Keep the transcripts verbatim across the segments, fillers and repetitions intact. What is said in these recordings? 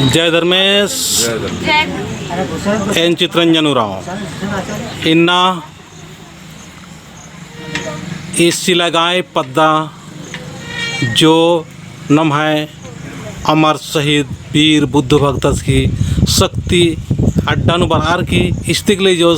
जय धर्मेस। जय धर्मेस। एन चित्रंजन उराँव। इन्ना ईस चिलागाय पद्दा जो नम्है अमर शहीद वीर बुद्ध भगतस गही शक्ति अड्डा नू बरअर की इस्तिकले जो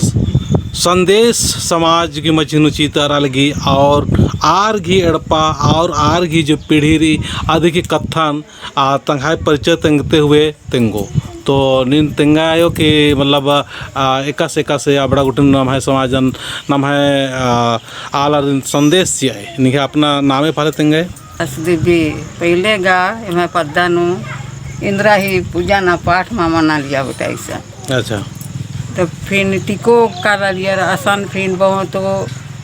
संदेश समाज गही मझी नू चितारआ लगी और आर गही एड़पा और आर गही जो पीढ़ी रई अदी गही कत्थन आ तंग्है परिचय तेंगते हुए तेंगो। तो नीन तेंगा आयो कि मतलब, आ, एकासे एकासे अबड़ा गुट्ठिन नम्है समाजन, नम्है, आ, आलारिन संदेश चिअय। निंग्है अपना नामे पहले तेंगा। बस देवी, पहले गा एम्है पद्दा नू इन्द्रा ही पूजा ना पाठ मा मनालिया बेटा इसन। अच्छा। तो फिन टिको कालालियर असन फिन बहु तो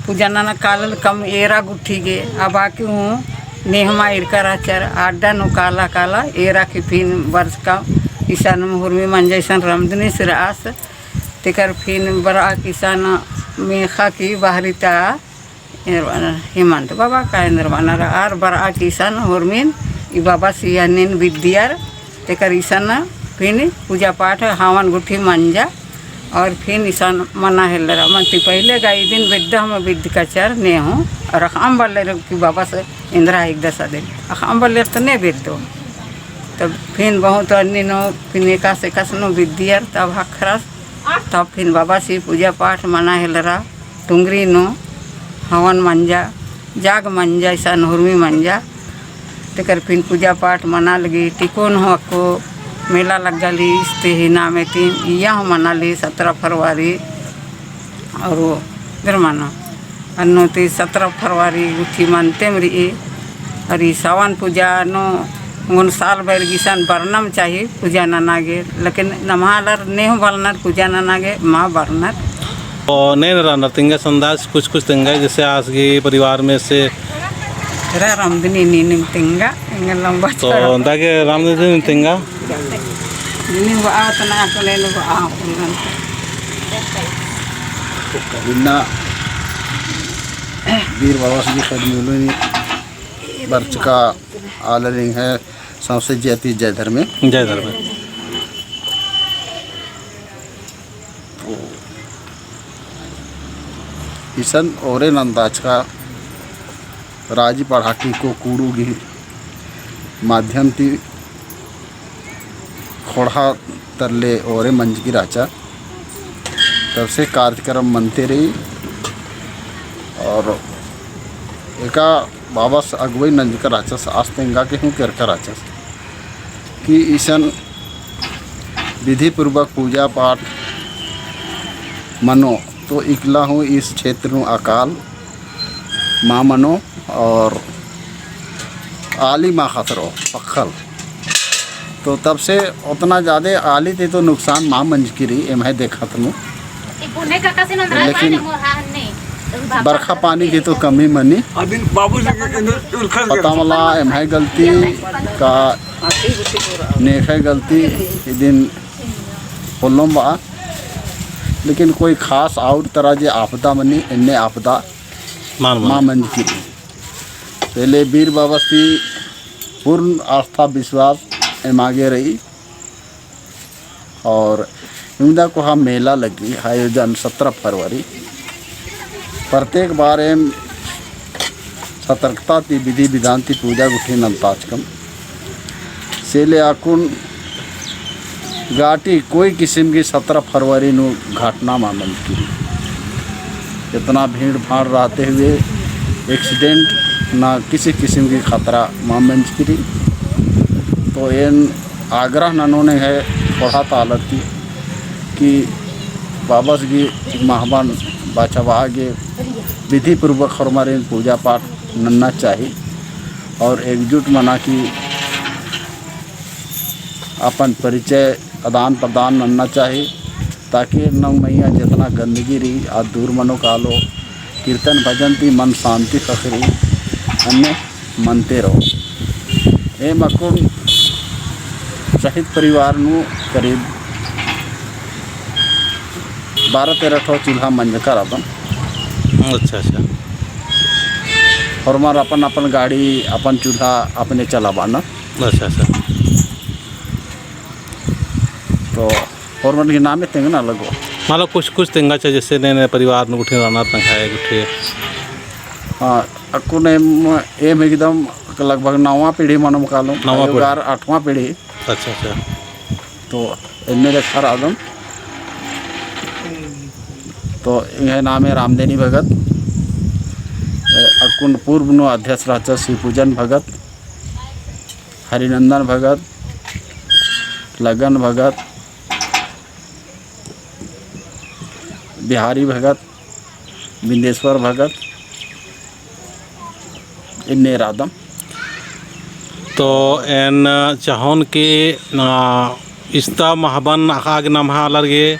पूजा नना कालल कम एरा गुट्ठी गे, अब आके हूँ नेहमा इरका रहचर, अड्डा नू काला काला एरा के फिन बरचका इसन हुरमी मंजा इसन रमदनी सिरास, तेकर फिन बरआ की इसन मेखा की बहरी ता एन्दर बअनर हेमंत बाबा का एन्दर बअनर आर बरआ की इसन होरमिन ई बाबस इय्या नीन बिद्दियर, तेकर इसन फिन पूजा पाठ हवन गुट्ठी मंजा और फिन इसन मना हेलरा। मन्ती पहिले गा इदिन बिद्दा हम बिद्द कचर नेहूँ और अख़अम बल्लेर की बाबस एन्दरा हिकदस अदिन। अख़अम बल्लेर तो ने बिद्दो। तब फिन बहुत अन्नी नू फिन एकास एकास नू बिद्दियर तब हखरस। तब फिन बाबासी पूजा पाठ मना हेलरा। टुंगरी नू हवन मंजा, जाग मंजा, इसन हुरमी मंजा। तेकर फिन पूजा पाठ मना लगी, टिकोन हूँ अक्कु मेला लग्गाली, इस्ते ही नामे ती इय्या हूँ मनाली सत्रह फरवरी। और दरमाना अन्नु ती सत्रह फरवरी गुट्ठी मनतेम रई। और ई सावन पूजा नू ओंगोन साल भर गे इसन बरनम चाही पूजा नना गे, लेकिन नम्है आलर नेहूँ बलनर पूजा नना गे मा बरनर। तो नेन रअनर तेंगा संदेश कुछ कुछ तेंगा, जैसे आस गही परिवार में से रा रमदनी नीनिम तेंगा, एंगन लंबा तो छोड़ा। दागे रमदनी तेंगा। नीनिम बआ तना को नेन बआ। इन्ना वीर बाबस गही पद्दा नू बरचका आलारिन है सौंसे जिया ती जय धर्मे। जय धर्मे। तो इसन ओरे नंदाचका राजी पड़हा की को कुँड़ुख़ गही माध्यम ती ख़ोंड़हा तरले ओरे मंजकी रहचा। तब से कार्यक्रम मनते रई और एका बाबस अगुवाई नंजका रहचस, आस तेंगा के हूँ केरका रहचस कि इसन विधि पूर्वक पूजा पाठ मनो तो इकला हूँ इस क्षेत्र नू अकाल मा मनो और आली मा खतरो पक्खल। तो तब से ओतना जादे आली ती तो नुकसान मा मंजकी रई, एम्है देखत नू। लेकिन बरखा पानी की तो कमी मनी। पता मला एम्है गलती का नेखै गलती इदिन पोल्लोम बआ। लेकिन कोई खास आउर तरा जे आपदा मनी, एन्ने आपदा मान मान। मा मंजकी रई। पहले वीर बाबस ती पूर्ण आस्था विश्वास एमा गे रई। और इवंदा कोहा मेला लग्गी आयोजन सत्रह फरवरी। प्रत्येक बार एम सतर्कता ती विधि विधान ती पूजा गुट्ठी नन्ताचकम। से ले अक्कुन गाटी कोई किसिम की सत्रह फरवरी नू घटना मा मंजकी रई। इतना भीड़ भाड़ रहते हुए accident ना किसी किसिम की खतरा मा मंजकी रई। तो एन आग्रह ननोन है ख़ोंड़हा ता आलर ती कि बाबस गही महबन बचाबआ गे विधि पूर्वक होरमारिन पूजा पाठ नन्ना चाही और एकजुट मना की अपन परिचय आदान प्रदान नन्ना चाही, ताकि नम मइय्याँ जेतना गंदगी रई, आ दूर मनो कालो, कीर्तन भजन ती मन शांति ख़क्खरई, अन्ने मनते रओ। एम अक्कुन शहीद परिवार नू करीब बारह तेरह ठो चूल्हा मंजका रअदन। अच्छा, अच्छा। होरमर अपन अपन गाड़ी, अपन चूल्हा अपने चलाबअनर। अच्छा, अच्छा। तो होरमर गही नामे तेंगना लगो। मतलब कुछ कुछ तेंगा चा, जैसे ने, ने परिवार नू गुट्ठी रअनर तंग्है गुट्ठी। हाँ, अक्कुन एम, एम एकदम लगभग नौवाँ पीढ़ी मनो कालोम। नौवाँ पीढ़ी। आठवाँ पीढ़ी। अच्छा, अच्छा। तो एन्ने लेखा रअदम। तो एंग्है नामे रामदेनी भगत। ए, अक्कुन पूर्व नू अध्यक्ष रहचा शिवपूजन भगत, हरिनंदन भगत, लगन भगत, बिहारी भगत, बिंदेश्वर भगत, एन्ने रअदम। तो एन चाहोन कि, आ, इस्ता महबन अख़आ गे नम्है आलर गे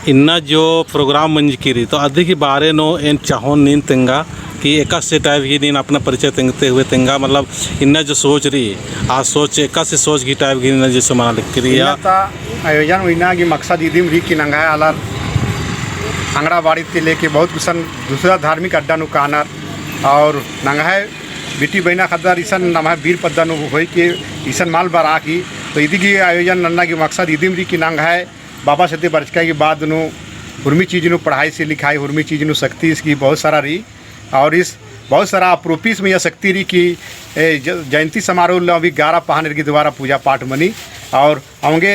इन्ना जो program मंजकी रई, तो अदी गही बारे नू एन चाहोन नीन तेंगा कि एकासे type गही नीन अपना परिचय तेंगते हुए तेंगा, मतलब इन्ना जो सोच रई, आ सोच एकासे सोच गही type गही नीन जैसे मना लगी रई या। इन्ना ता आयोजन उइना गही मकसद इदिम रई कि नंग्है आलर आंगनबाड़ी ती लेके बहुत गुसन दूसरा धार्मिक अड्डा नू कानर और नंग्है बेटी बहिना ख़द्दर इसन नम्है बीर पद्दा नू होई के इसन मल बरआ की। तो इदी गही आयोजन नन्ना गही मकसद इदिम रई कि नंग्है बाबस अदी बरचका गही बाद नू हुरमी चीज नू पढ़ाई से लिखाई, हुरमी चीज नू शक्ति इसकी बहुत सारा रई। और इस बहुत सारा अप्रूपिस में यह शक्ति रई कि ए, ज-, जयंती समारोह ला भी ग्यारह पहानेर गही द्वारा पूजा पाठ मनी। और औंगे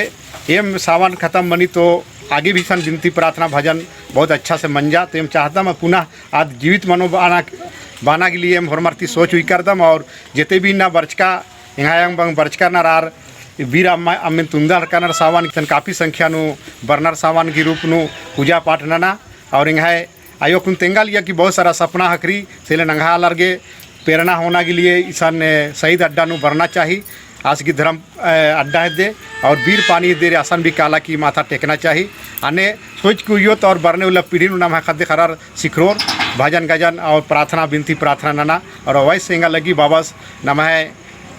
एम सावन खतम मनी तो आगे भी इसन बिनती प्रार्थना भजन बहुत अच्छा से मंजा। तो एम चाहदम पुनः आद जीवित मनो बअना, बअना के लिए एम होरमर ती सोच उइकरदम और जेते भी इन्ना बरचका, एंग्है आंग बंग बरचका नर आर बीर अम्मा, अम्मेन तुंदर कानर सावन इसन काफी संख्या नू बरनर सावन गही रूप नू पूजा पाठ नना। और एंग्है आयो कुन तेंगा लगिया कि बहुत सारा सपना ख़क्खरई, से ले नंग्है आलर गे प्रेरणा होना के लिए इसन, ए, शहीद अड्डा नू बरना चाही। आस गही धर्म, ए, अड्डा हेद्दे और बीर पानी हेद्दे रई असन भी काला की माथा टेकना चाही। अन्ने सोच के उइयोत और बरने उल्ला पीढ़ी नू नम्है ख़द्द ख़र्रर सिखरोर भजन गजन और प्रार्थना बिनती प्रार्थना नना और अवैस एंगा लगी बाबस नम्है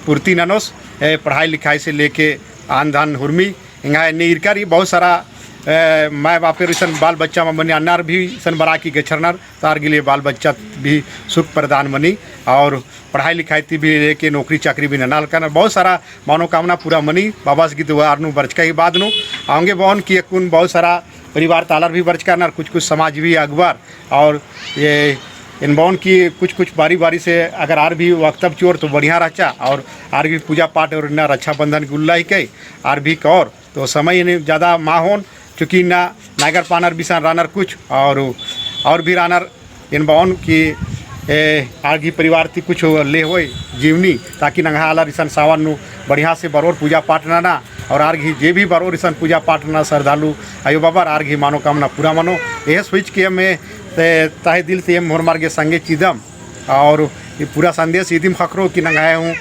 पूर्ति ननोस, ए, पढ़ाई लिखाई से लेके आन धान हुरमी एंग्है एन्ने ईरका रई बहुत सारा, ए, माय बापेर इसन बाल बच्चा मा मनी अन्नर भी इसन बरआ की गछरनर, तो आर गही लिए बाल बच्चा भी सुख प्रदान मनी और पढ़ाई लिखाई ती भी लेके नौकरी चाकरी भी नना लकनर। बहुत सारा मनोकामना पूरा मनी बाबस गही द्वार नू बरचका गही बाद नू। औंगे बओन कि अक्कुन बहुत सारा परिवार ता आलर भी बरचका रअनर, कुछ कुछ समाज भी अगुवर और ये एन बओन कि कुछ कुछ बारी बारी से अगर आर भी वक्तव्य चिओर तो बढ़िया रहचा। और आर भी पूजा पाठ और इन्ना रक्षाबंधन गही उल्ला हिके आर भी कओर तो समय एन्ने ज्यादा मा होन, चूँकि इन्ना नायगर पहानर भी इसन रअनर कुछ और, और भी रअनर। एन बओन कि, ए, आर गही परिवार ती कुछ ले होय जीवनी, ताकि नंग्है आलर इसन सावन नू बढ़िया से बरओर पूजा पाठ नना और आर गही जे भी बरओर इसन पूजा पाठ नना श्रद्धालु आयो बाबर आर गही मनोकामना पूरा मनो। एहस होइच के एम, ए, तहे दिल ती एम होरमर गे संगे चिदम। और ई पूरा संदेश इदिम ख़क्खरो कि नंग्है हूँ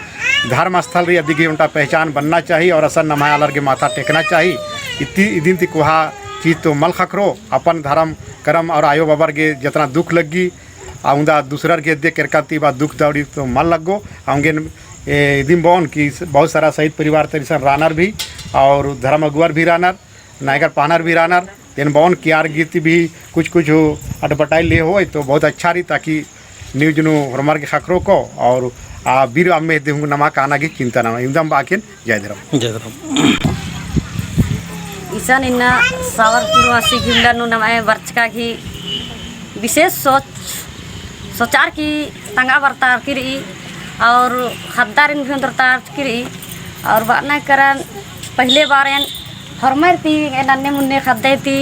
धर्म स्थल रई, अदी गही ओन्टा पहचान बनना चाही और असन नम्है आलर गे माथा टेकना चाही। इत्ती इदिन ती कोहा चीज तो मल ख़क्खरो, अपन धर्म करम और आयो बाबर गे जतना दुख लग्गी, आ उन्दा दूसरर गे एद्दे केरका ती बा दुख दौड़ी तो मल लग्गो। औंगे एन, ए, इदिम बओन कि बहुत सारा शहीद परिवार तरिसन रअनर भी और धर्म अगुवर भी रअनर। नायगर पहानर भी रअनर, तेन बओन कि आर गही ती भी कुछ कुछ advertise ले होय तो बहुत अच्छा रई, ताकि news नू होरमर गे ख़क्खरो को और आ बीर अम्मे हेद्दे हूँ नमा काना गही चिंता नना। इवंदम बाकिन जय धर्म। जय धर्म। इसन इन्ना सावर पूर्णमासी गही उल्ला नू नम्है बरचका गही विशेष सोच सोचार की तंगआ बरतारकी रई और ख़द्दारिन भी ओन्दरतारकी रई। और बअना करन पहिले बार एन होरमर ती, एन अन्ने मुन्ने ख़द्दर ती,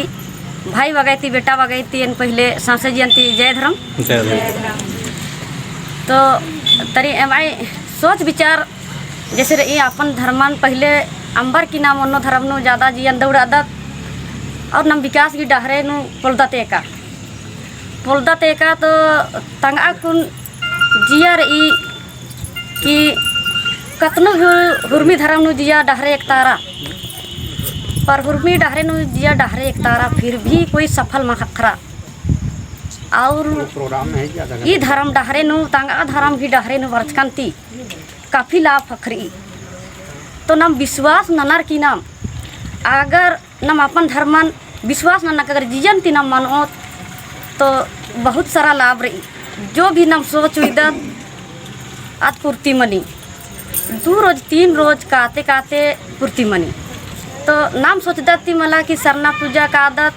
भाई बग्गे ती, बेटा बग्गे ती, एन पहिले सौंसे जियन ती जय धर्म। जय धर्म। तो तरी एम्है सोच विचार जैसे रई अपन धर्मन पहिले अम्बर की नाम ओन्नो धर्म नू ज्यादा जियन दौड़ादत और नम विकास गही डहरे नू पोल्लदत एका। पोल्लदत एका तो तंगआ कुन जिया रई कि कतनो हु-, हुरमी धरम नू जिया डहरे एकतारा, पर हुरमी डहरे नू जिया डहरे एकतारा, फिर भी कोई सफल मा ख़क्खरा। और ई धरम डहरे नू, तंगआ धरम गही डहरे नू बरचकन ती काफी लाभ ख़क्खरई। तो नम विश्वास ननर की नाम, अगर नम अपन धर्मन विश्वास ननर की अगर जियन ती नम मनओत, तो बहुत सारा लाभ रई। जो भी नम सोच उइदत, आद पूर्ति मनी। दू रोज, तीन रोज काते काते पूर्ति मनी। तो नाम सोचदत ती मला कि सरना पूजा कादत,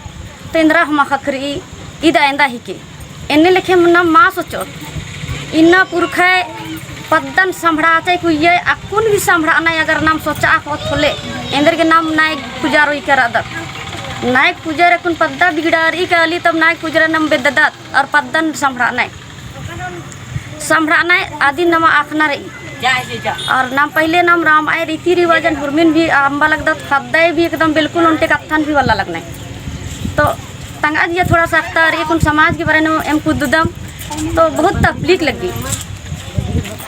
तो एन्दरा हूँ मखा खरी, ईद एन्दा हिके। एन्ने लेखे नाम मा सोचोत। इन्ना पुरखय पद्दन सम्हड़ाचय कुइये, अक्कुन भी सम्हड़ानय अगर नाम सोचा होत होले, एन्देरगे नाम नायक पुजारो इकरदत। नायक पुजारो अक्कुन पद्दा बिगड़ारई काली, तब नायक पुजारो नाम बेद्ददत और पद्दन सम्हड़ानय। सम्हड़ानय अदिन नमा अख़ना रई। और नाम पहिले नाम रामाय रीति रिवाजन हुरमिन भी अम्बा लगदत, ख़द्दय भी एकदम बिल्कुल ओन्टे कत्थन भी बल्ला लगनय। तो तंगआ जिया थोड़ा सख्ता रई, अक्कुन समाज के बारे में एम कुद्ददम, तो बहुत तकलीफ लग्गी।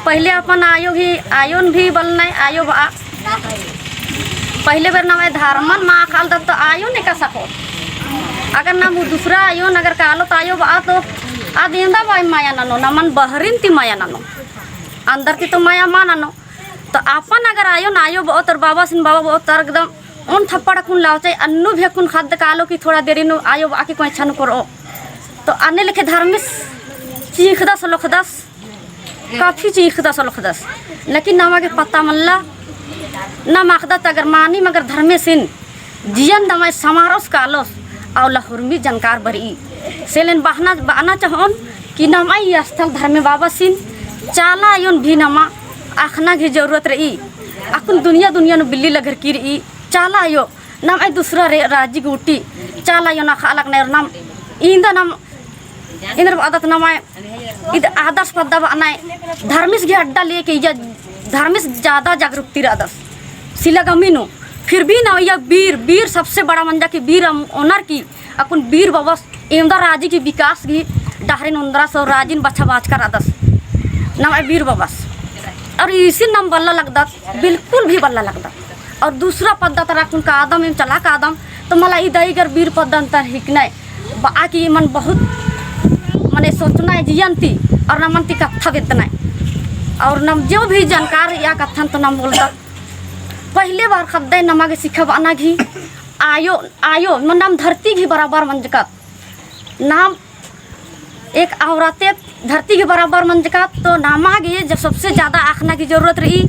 पहिले अपन आयो भी, आयोन भी बलनय, आयो बा पहिले बेर नम्है धर्मन मा अख़ालदत तो आयोन एका सखोत। अगर नाम उ दूसरा आयोन अगर कालोत आयो बा तो आद एन्दा बाय मया ननो, नमन बहरिन ती मया ननो, अंदर ती तो मया मा ननो। तो अपन अगर आयोन आयो बओ तर बाबासिन बाबा बओ तर एकदम ओन थप्पड़ अक्कुन लाओ चाहे अन्नु भी अक्कुन ख़द्द कालो कि थोड़ा देरी नू आयो बा की कोई छन करो। तो अन्ने लेखे धर्मेस चींख़दस लोखदस। काफी चींख़दस लोखदस, लेकिन नमा गे पता मल्ला। नाम अख़दत अगर मानिम अगर धर्मेसिन जियन दमाय समारोस कालोस, अउला हुरमी जनकार बरई। सेलेन बअना, बअना चहोन कि नम्है ई स्थल धर्मे बाबासिन चाला आयोन भी नमा अख़ना गे जरूरत रई। अक्कुन दुनिया दुनिया नू बिल्ली लगरकी रई। चाला आयो नम्है दूसरा रे-, राजी गूटी चाला आयोन अख़ा लगनय और नाम इन्दा नाम एन्देर बअदत नम्है ईद आदर्श पद्दा बअनय धर्मेस गे अड्डा लेके या धर्मेस ज्यादा जागरूकती रअदस सिलागमी नू। फिर भी ना या बीर, बीर सबसे बड़ा मंजा कि बीर अम-, ओनर की अक्कुन बीर बबस एवंदा राजी की विकास की डहरेन ओन्दरस और राजिन बछाबाचका रअदस नम्है बीर बबस। और इसिन नाम बल्ला लगदत, बिल्कुल भी बल्ला लगदत। और दूसरा पद्दा तरा अक्कुन कादम एम चला कादम, तो मला ईद अगर बीर पद्दन तर हिकनय, बआ कि एमन बहुत मने सोचनय जियन ती, और नमन ती कत्था बेद्दनय। और नम जो भी जानकार या कत्थन तो नम बोलदत। पहिले बार ख़द्दय नमा गे सिखाबअना गही, आयो, आयो, मन नाम धरती गही बराबर मंजकत। नाम एक औरते धरती गही बराबर मंजकत, तो नमा गे जब सबसे ज्यादा अख़ना गही जरूरत रई,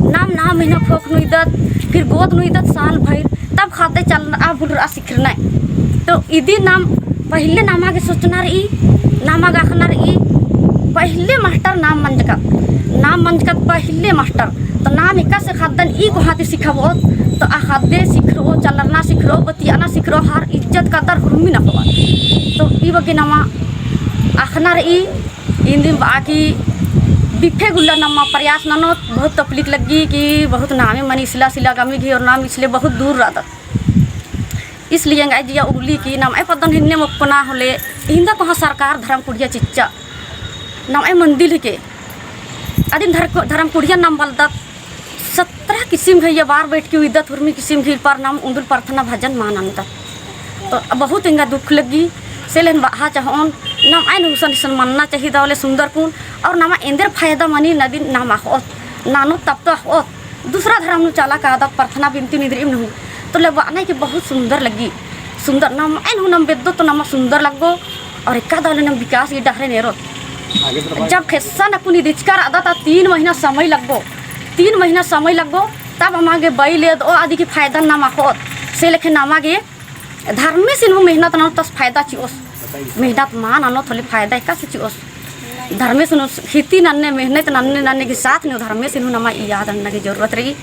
नाम नौ महीना खोख नू ईदत, फिर गोद नू ईदत साल भर, तब ख़द्दय चलना भुलरआ सिखरनय। तो इदी नाम पहिले नमा गे सोचना रई, नमा गे अख़ना रई, पहिले मास्टर नाम मंजकत, नाम मंजकत पहिले मास्टर। तो नाम एकासे ख़द्दन ई कोहाँ ती सिखाबओत, तो आ ख़द्दे सिखरओ, चलरना सिखरओ, बतियाना सिखरओ, हर इज्जत कदर हुरमी नखबओत। तो ई बग्गे नमा अख़ना रई, इन्दिम बआ कि बिफे गुल्ला नमा प्रयास ननोत। बहुत तकलीफ लग्गी कि बहुत नामे मनी सिला सिलागमी गही और नाम इसले बहुत दूर रअदत। इसलिए एंग्है जिया उली कि नम्है पद्दन हिन्ने मोक्कना होले, इन्दा कोहाँ सरकार धर्म कुड़िया चिच्चा, नम्है मंदिर हिके, अदिन धर-, धर्म कुड़िया नाम बलदत, सत्रह किसिम गही या बार बैठ के उइदत, हुरमी किसिम गही पर नाम उन्दुल प्रार्थना भजन मा नन्दत। तो बहुत एंगा दुख लग्गी, सेलेन बआ चहोन, नम्है नू हुसन इसन मन्ना चाहिदा होले सुन्दर कुन, और नमा एन्देर फायदा मनी नदिन नाम अख़ओत, ननोत तब तो अख़ओत, दूसरा धर्म नू चाला कादत प्रार्थना बिनती निद्रिम नू। तो ले बअनय कि बहुत सुन्दर लग्गी। सुन्दर नम्है नू नाम बेद्दो तो नमा सुन्दर लग्गो। और एका दौले नाम विकास गही डहरे नेरोत। जब खेस्सा नकुन इदिचका रअदत ता तीन महीना समय लग्गो। तीन महीना समय लग्गो। तब नमा गे बई लेदओ अदी की फायदा नाम अख़ओत। से लेखे नमा गे धर्मेसिन हूँ मेहनत ननोत तस फायदा चिओस। मेहनत मा ननोत होले फायदा एकासे चिओस। धर्मेसिन हूँ खेती नन्ने, मेहनत नन्ने, नन्ने की साथ नू धर्मेसिन हूँ नमा याद नन्ना की जरूरत रई।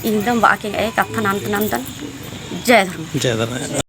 इन्दम बआ के ए कत्थन अंत नन्दन। जय धर्म। जय धर्म।